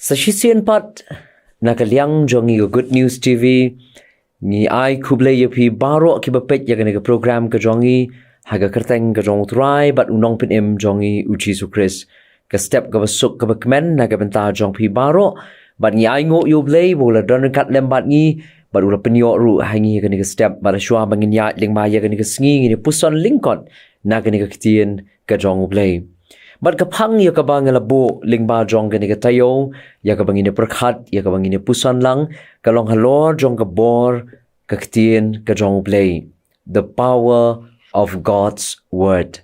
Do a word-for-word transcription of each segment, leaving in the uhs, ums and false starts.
Sa shisien pat, na ka liang jong ngi ka Good News T V, ngi ai khublei ïa phi baroh kiba peit ïa kane ka program ka jong ngi, ha ka kyrteng ka jong U Trai bad U Nongpynim jong ngi U Jisu Khrist. Ka step kaba suk kaba kmen na ka bynta jong phi baroh, bad ngi ai nguh ïa U Blei ba u la don ryngkat lem bad ngi, bad u la pynïoh ruh ha ngi ïa kane ka step, bad shuwa ba ngin ïaid lyngba ïa kane ka sngi, ngin ïa puson lyngkot na kane ka ktien ka jong U Blei. Bad ka phang ïa kaba nga la buh lyngba jong kane ka taïew, ïa kaba ngin ïa pyrkhat, ïa kaba ngin ïa puson lang, ka long halor jong ka bor ka ktien ka jong U Blei. The power of God's word.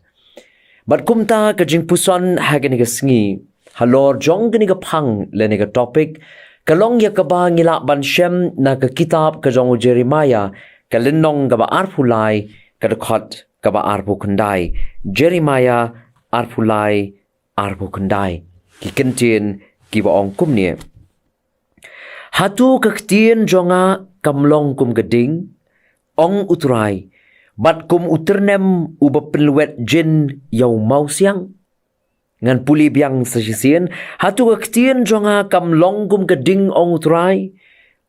Bad kumta ka jingpuson ha kane ka sngi, halor jong kane ka phang lane ka topic, ka long ïa kaba ngi lah ban shem na ka kitab ka jong u Jeremiah, ka lynnong kaba arphew lai, ka dkhot kaba arphew khyndai. Jeremiah arphew lai, arphew khyndai. Ki kyntien kiba ong kumne. Hato ka ktien jong nga kam long kum ka ding, ong U Trai, bad kum u tyrnem uba pynlwet jin ïa u mawsiang? Ngan pule biang sa shisien, hato ka ktien jong nga kam long kum ka ding, ong U Trai,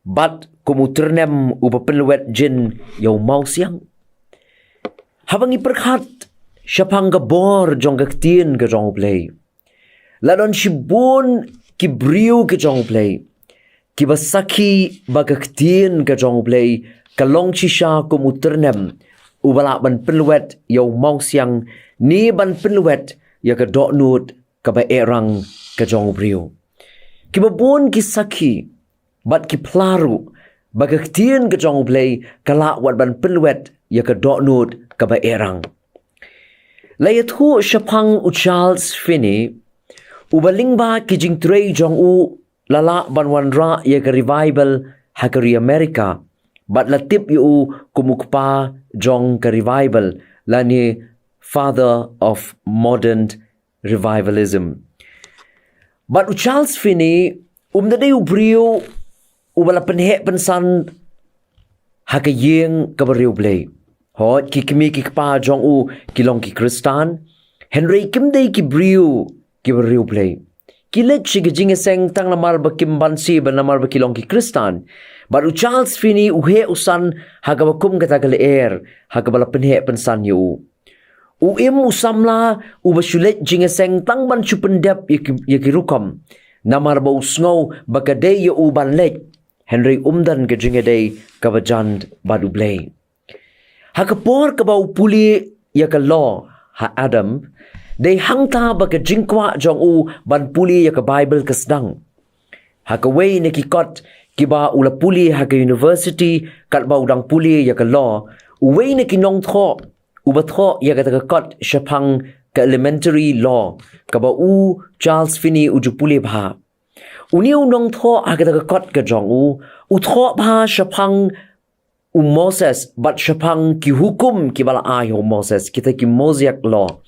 bad kum u tyrnem uba pynlwet jin ïa u mawsiang? Haba ngi pyrkhat shaphang ka bor jong ka ktien ka jong U Blei, la don shibun ki briew ki jong U Blei kiba sakhi ba ka ktien ka jong U Blei ka long shisha kum u tyrnem uba lah ban pynlwet ïa u mawsiang, ne ban pynlwet ïa ka dohnud kaba ehrang ka jong u briew. Kiba bun ki sakhi bad ki phla ruh ba ka ktien ka jong U Blei ka lah wat ban pynlwet ïa ka dohnud kaba ehrang. La ïathuh shaphang u Charles Finney, uba lyngba ki jingtrei jong u la lah ban wanrah ïa ka revival ha ka ri America, bad la tip ïa u kum u kpa jong ka revival, lane Father of Modern Revivalism. Bad u Charles Finney um da dei u briew uba la pynheh pynsan ha ka ïing kaba riewblei. Hooid, ki kmie ki kpa jong u ki long ki Khristan, hynrei kim dei ki briew kiba riewblei. Ki leit sha ka jingïaseng tang namar ba kim banse, ba namar ba ki long ki Khristan. Bad u Charles Finney u heh u san ha kaba kum kata ka lyer ha kaba la pynheh pynsan ïa u. U im u samla uba shu leit jingïaseng tang ban shu pyndep ïa ki, ïa ki rukom, namar ba u sngew ba ka dei ïa u ban leit, hynrei um don ka jingïadei kaba jan bad U Blei. Ha ka por kaba u pule ïa ka law ha Adam, dei hangta ba ka jingkwah jong u ban pule ïa ka Baibl ka sdang. Ha kawei na ki kot kiba u la pule ha ka university, katba u dang pule ïa ka law, uwei na ki nongthoh uba thoh ïa kata ka kot shaphang ka elementary law, kaba u Charles Finney u ju pule bha. Une u nongthoh ha kata ka kot ka jong u, u thoh bha shaphang u Moses bad shaphang ki hukum kiba la ai ha u Moses, kita ki Mosaic law.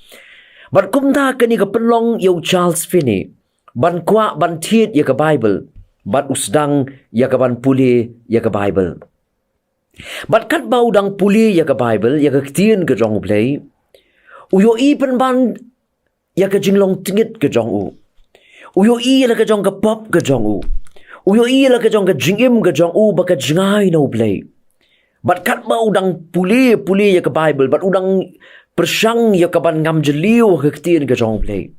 Bad kumta kane ka pynlong ïa u Charles Finney ban kwah ban thied ïa ka Baibl, bad u sdang ïa ka ban pule ïa ka Baibl. Bad katba u dang pule ïa ka Baibl, ïa ka ktien ka jong U Blei, u ïohi pynban ïa ka jinglong tyngit ka jong u. U ïohi ïa la ka jong ka pop ka jong u. U ïohi ïa la ka jong ka jingim ka jong u ba ka jngai na U Blei. Bad katba u dang pule, pule ïa ka Baibl, bad u dang pyrshang ïa ka ban ngam jylliew ha ka ktien ka jong U Blei,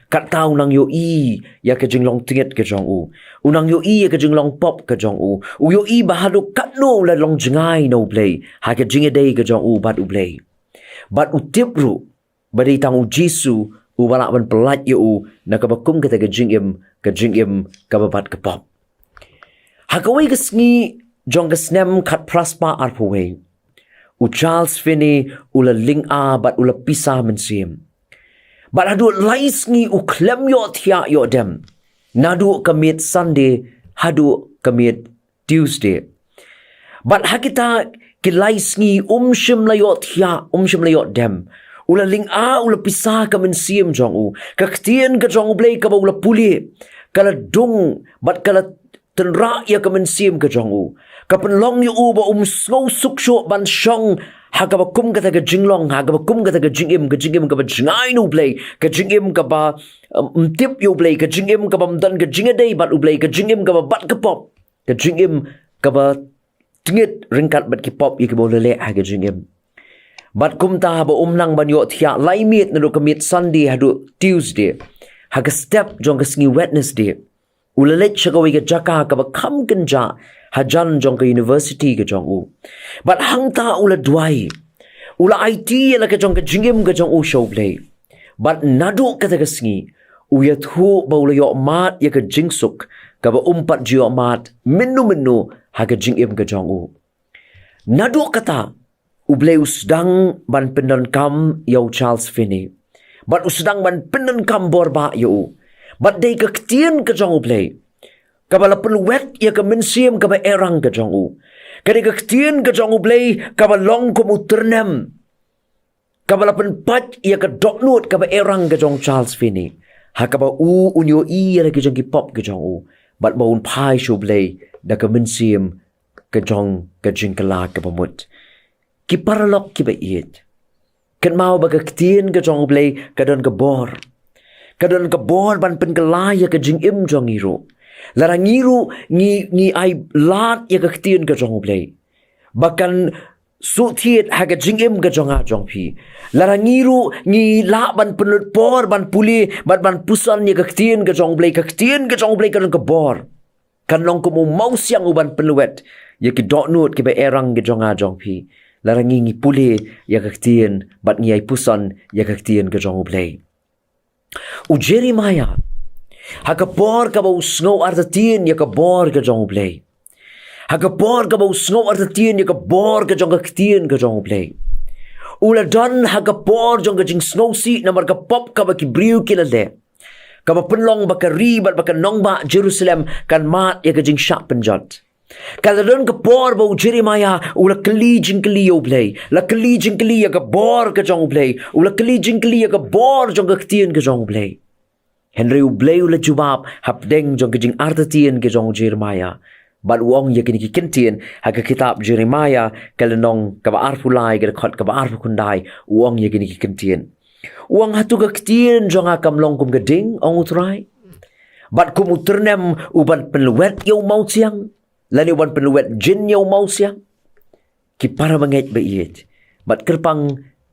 kata u nang ïohi ïa ka jinglong tyngit ka jong u. U nang ïohi ïa ka jinglong pop ka jong u. U ïohi ba haduh katno u la long jngai na U Blei ha ka jingïadei ka jong u bad U Blei. Bad u tip ruh ba dei tang U Jisu uba lah ban pyllait ïa u na kaba kum kata ka jingim, ka jingim kaba bad ka pop. Ha kawei ka sngi jong ka snem khatphra spah arphew wei, u Charles Finney u la lynga bad u la pisa mynsiem. Bad haduh lai sngi u khlem ïohthiah ïoh dem, naduh ka miet Sunday haduh ka miet Tuesday. Bad ha kita ki lai sngi um shym la ïohthiah, um shym la ïoh dem. U la lynga, u la pisa ka mynsiem jong u. Ka ktien ka jong U Blei kaba u la pule, ka la dung bad ka la tynrah ïa ka mynsiem ka jong u. Ka pynlong ïa u ba um sngew suk shuh ban shong ha kaba kum kata ka jinglong, ha kaba kum kata ka jingim, ka jingim kaba jngai na U Blei, ka jingim kaba, um, ym tip ïa U Blei, ka jingim kaba ym don ka jingïadei bad U Blei, ka jingim kaba bat ka pop, ka jingim kaba tngit ryngkat bad ki pop ïa kiba u la leh ha ka jingim. Bad kumta haba um nang ban ïohthiah lai miet naduh ka miet Sunday haduh Tuesday, ha ka step jong ka sngi Wednesday, u la leit sha kawei ka jaka kaba kham kynjah hajan jong ka university ka jong u. Bad hangta u la duwai, u la aiti ïa la ka jong ka jingim ka jong u sha U Blei. Bad naduh kata ka sngi u ïathuh ba u la ïoh mad ïa ka jingsuk kaba um pat ju ïoh mad mynno mynno ha ka jingim ka jong u. Naduh kata U Blei u sdang ban pyndonkam ïa u Charles Finney. Bad u sdang ban pyndonkam bor bah ïa u. Bad dei ka ktien ka jong U Blei kaba la pynwet ïa ka mynsiem kaba erang ka jong u. Ka dei ka ktien ka jong U Blei kaba long kum u tyrnem, kaba la pynpait ïa ka dohnud kaba erang ka jong Charles Finney, ha kaba u un ïohi ïa la ki jong ki pop ka jong u, bad ba un phai sha U Blei da ka mynsiem ka jong ka jingkylla kaba mut. Ki paralok kiba ïeit, kynmaw ba ka ktien ka jong U Blei ka don ka bor. Ka don ka bor ban pynkylla ïa ka jingim jong ngi ruh. Lada ngi ruh ngi, ngi ai lad ïa ka ktien ka jong U Blei, ba kan suhthied ha ka jingim ka jong nga jong phi. Lada ngi ruh ngi lah ban pynlut por ban pule bad ban puson ïa ka ktien ka jong U Blei, ka ktien ka jong U Blei ka don ka bor. Kan long kum u mawsiang u ban pynwet ïa ki dohnud kiba erang ki jong nga jong phi, lada ngi ngi pule ïa ka ktien bad ngi ai puson ïa ka ktien ka jong U Blei. U Jeremiah, ha ka por kaba u sngew artatien ïa ka bor ka jong U Blei, ha ka por kaba u sngew artatien ïa ka bor ka jong ka ktien ka jong U Blei, u la don ha ka por jong ka jingsngewsih namar ka pop kaba ki briew ki la leh, kaba pynlong ba ka ri bad ba ka nongbah Jerusalem kan mad ïa ka jingshah pynjot. Ka la don ka por ba u Jeremiah u la kylli jingkylli ïa U Blei, la kylli jingkylli ïa ka bor ka jong U Blei, u la kylli jingkylli ïa ka bor jong ka ktien ka jong U Blei. Hynrei U Blei u la jubab hapdeng jong ka jingartatien ka jong u Jeremiah. Bad u ong ïa kine ki kyntien ha ka kitab Jeremiah ka lynnong kaba arphew lai, ka dkhot kaba arphew khyndai, u ong ïa kine ki kyntien. U ong, hato ka ktien jong nga kam long kum ka ding, ong U Trai, bad kum u tyrnem u ban pynwet ïa u mawsiang, lane u ban pynwet jin ïa u mawsiang? Ki para bangeit ba ïeit, bad kyrpang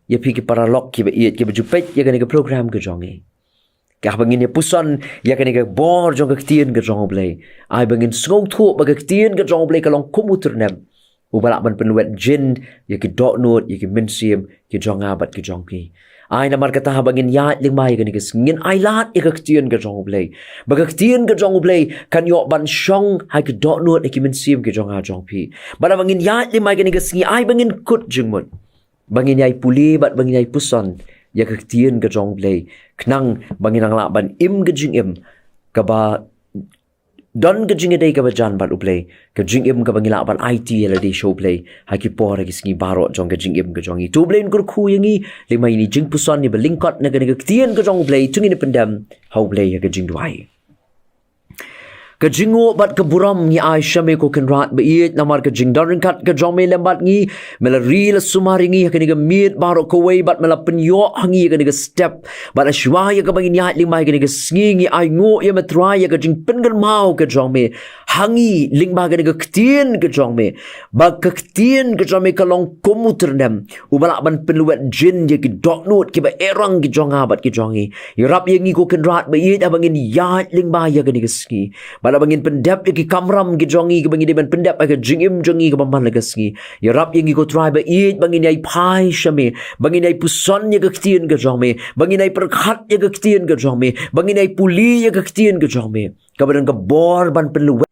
ïa phi ki paralok kiba ïeit kiba ju peit ïa kane ka program ka jong ngi, ka haba ngin ïa puson ïa kane ka bor jong ka ktien ka jong U Blei, ai ba ngin sngewthuh ba ka ktien ka jong U Blei ka long kum u tyrnem uba lah ban pynwet jin ïa ki dohnud, ïa ki mynsiem ki jong nga bad ki jong phi. Ai namar kata haba ngin ïaid lyngba ïa kane ka sngi, ngin ai lad ïa ka ktien ka jong U Blei, ba ka ktien ka jong U Blei kan ïoh ban shong ha ki dohnud, ha ki mynsiem ki jong nga jong phi. Bad haba ngin ïaid lyngba ïa kane ka sngi, ai ba ngin kut jingmut, ba ngin ïai pule bad ba ngin ïai puson ïa ka ktien ka jong U Blei, khnang ba ngin nang lah ban im ka jingim kaba don ka jingïadei kaba jan bad U Blei, ka jingim kaba ngi lah ban aiti ïa lade sha U Blei ha ki por ha ki sngi baroh jong ka jingim ka jong ngi. To U Blei un kyrkhu ïa ngi lyngba ïa kine ki jingpuson, ïa ba lyngkot na kane ka ktien ka jong U Blei. To ngin ïa pyndem ha U Blei ha ka jingduwai. Ka jingnguh bad ka burom ngi ai sha me, ko Kynrad ba ïeit, namar ka jingdon ryngkat ka jong me lem bad ngi. Me la ri la sumar ïa ngi ha kane ka miet baroh kawei bad me la pynïoh ha ngi ïa kane ka step. Bad ha shuwa ïa kaba ngin ïaid lyngba ïa kane ka sngi, ngi ainguh ïa me Trai ïa ka jingpynkynmaw ka jong me ha ngi lyngba kane ka ktien ka jong me, ba ka ktien ka jong me ka long kum u tyrnem uba lah ban pynwet jin ïa ki dohnud kiba erang ki jong nga bad ki jong ngi. Ïarap ïa ngi, ko Kynrad ba ïeit, haba ngin ïaid lyngba ïa kane ka sngi, bad haba ngin pyndep ïa ki kamram ki jong ngi kiba ngi dei ban pyndep ha ka jingim jong ngi kaba man la ka sngi. Ïarap ïa ngi, ko Trai ba ïeit, ba ngin ïai phai sha me, ba ngin ïai puson ïa ka ktien ka jong me, ba ngin ïai pyrkhat ïa ka ktien ka jong me, ba ngin ïai pule ïa ka ktien ka jong me, kaba don ka bor ban pynwet